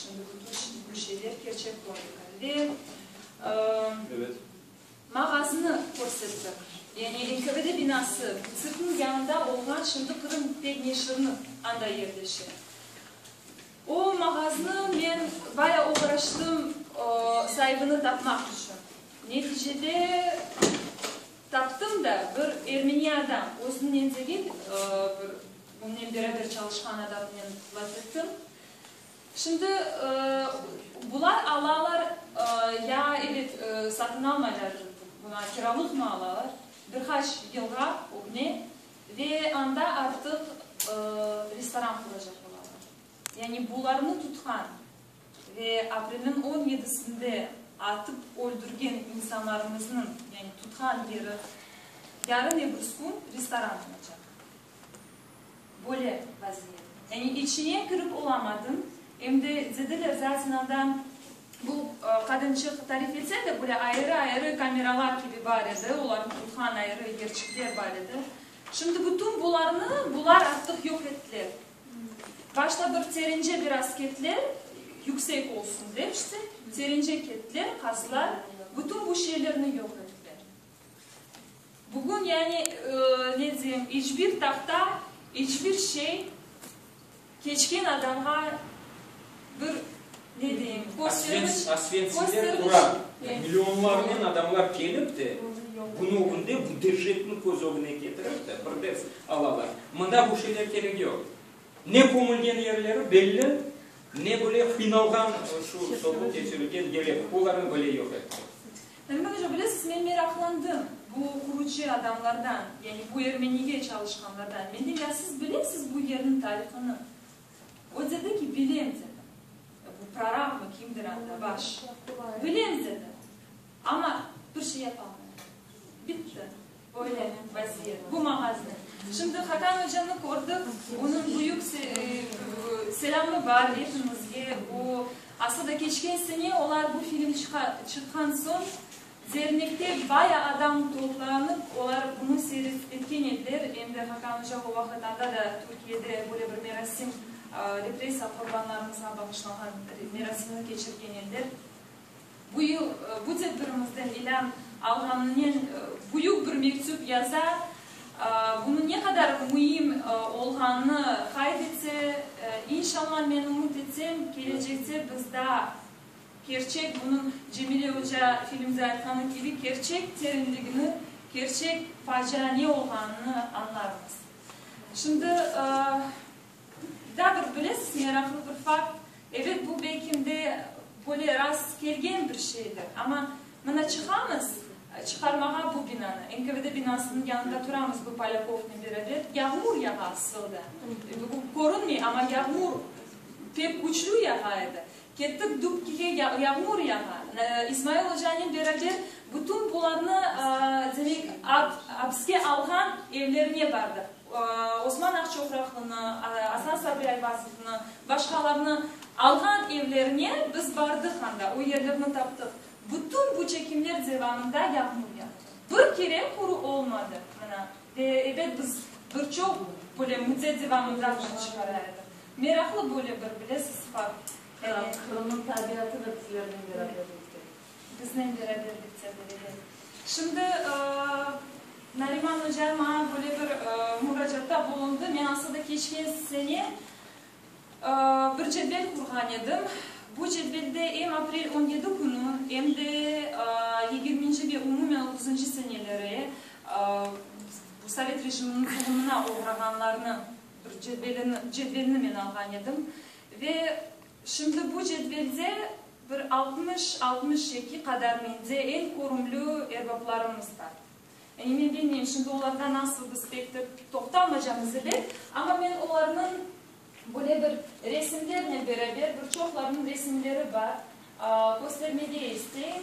Şimdi bütün bu şeyler kerçek kronika. Ve mağaznı körsettik. Yani NKVD binası, bu tsirkniñ yanında olğan, şimdi Qırım pedneşirni anda yerleşe. O mağaznı men baya oğraştım saibini tapmaq içün. Neticede taptım da, bir ermeni adam, özünen degil, bir onen beraber çalışqan adamnen laf ettim. Şimdi bular alalar, ya ebet satın almaylar, buna kiralıqmı alalar, bir qaç yılğa ögüne ve anda artıq restoran quracaq olalar. Yani bularnı tutqan ve aprelniñ on yedisinde atıp öldürgen insanlarımıznıñ, yani tutqan yeri yarın ebirsi kün restoran olacaq. Böyle vaziyet. Yani içine kirip olamadım. Em de dediler, zaten anda bu qadınçıq tarif etse de, böyle ayrı-ayrı kameralar kibi bar edi, olarnı tutqan ayrı yerçikler bar edi. Şimdi bütün bularnı bular artıq yoq ettiler. Başta bir terence biraz kettiler, yüksek olsun dep, işte, terence kettiler, qazdılar, bütün bu şeylerni yoq ettiler. Bugün, yani, ne deyim, iç bir tahta, iç bir şey keçken adamğa bir, ne deyim, köstergiç, Osventsimler tura. Millionlarnen adamlar kelip de, bunı ögünde, bu deşetni köz ögüne ketirip de, bir ders alalar. Mında bu şeyler kerek yoq. Ne kömülgen yerleri belli, ne bile qıynalğan şu sorğu keçirilgen yerler, olarnı bile yoq ettiler. Nariman oca, bilesiz, men meraqlandım bu qurucı adamlardan, yani bu ermenige çalışqanlardan. Men deyim, ya siz bilesiz bu yerniñ tarihını? O dedi ki, bilem, dedi. Bu prorabmı, kimdir anda baş. Bilem, dedi. Amma bir şey yapalmayım. Bitti. Böyle vaziyet. Bu mağaznı. Şimdi Hakan ocanı kördik. Onıñ büyük selâmı bar epimizge. O, aslı da keçken sene olar bu film çıqqan soñ dernekte baya adam toplanıp, olar bunı seyret etken ediler. Em de Hakan oca o vaqıt anda da Türkiyede böyle bir merasim, repressiya qurbanlarımızğa bağışlanğan merasimni keçirgen ediler. Bu yıl bu tedbirimizden ilân alğanınen büyük bir mektüp yaza, bunıñ ne qadar müim olğanını qayd ete. İnşallah, men ümüt etsem, kelecekte biz daa kerçek, bunıñ Cemile oca filmde aytqanı kibi, kerçek terinligini, kerçek facia ne olğanını añlarmız. Şimdi daa bir, bilesiz, meraqlı bir fakt. Ebet, bu belkim de böyle rast kelgen bir şeydir, amma mına çıqamız çıqarmağa bu binanı, NKVD binasınıñ yanında turamız bu Polâkovnen beraber, yağmur yağa asıl da. Körünmey, amma yağmur pek küçlü yağa edi. Kettik Dubkige, yağmur yağa. İsmail ocanen beraber bütün bularnı, demek, apiske alğan evlerine bardıq. Osman Aqçoqraqlını, Asan Sabri Ayvazovnı, başqalarnı alğan evlerine biz bardıq anda, o yerlerni taptıq. Bütün bu çekimler devamında yağmur yağdı. Bir kere quru olmadı, mına. Ve, ebet, biz bir çoq böyle müddet devamında bunı çıqara edik. Meraqlı böyle bir, bilesiz, fakt. Qırımnıñ tabiatı da bizlernen beraberlikte. Biznen beraberliktedir, ebet. Şimdi Nariman oca maña böyle bir muracaatta bulundı. Men aslında keçken sene bir cedvel qurğan edim. Bu cedvelde em aprel 17 künü, em de yigirminci ve umumen otuzıncı seneleri bu sovet rejiminiñ zulumına oğrağanlarnı bir cedvelini, cedvelini men alğan edim. Ve şimdi bu cedvelde bir altmış, 62 qadar mende eñ körümli erbaplarımız bar. Yani men bilmeyim, şimdi olarğa nasıl biz pek de toqtalmaycamız ebet, amma men olarnıñ böyle bir resimlernen beraber, bir çoqlarınıñ resimleri bar, köstermege isteyim.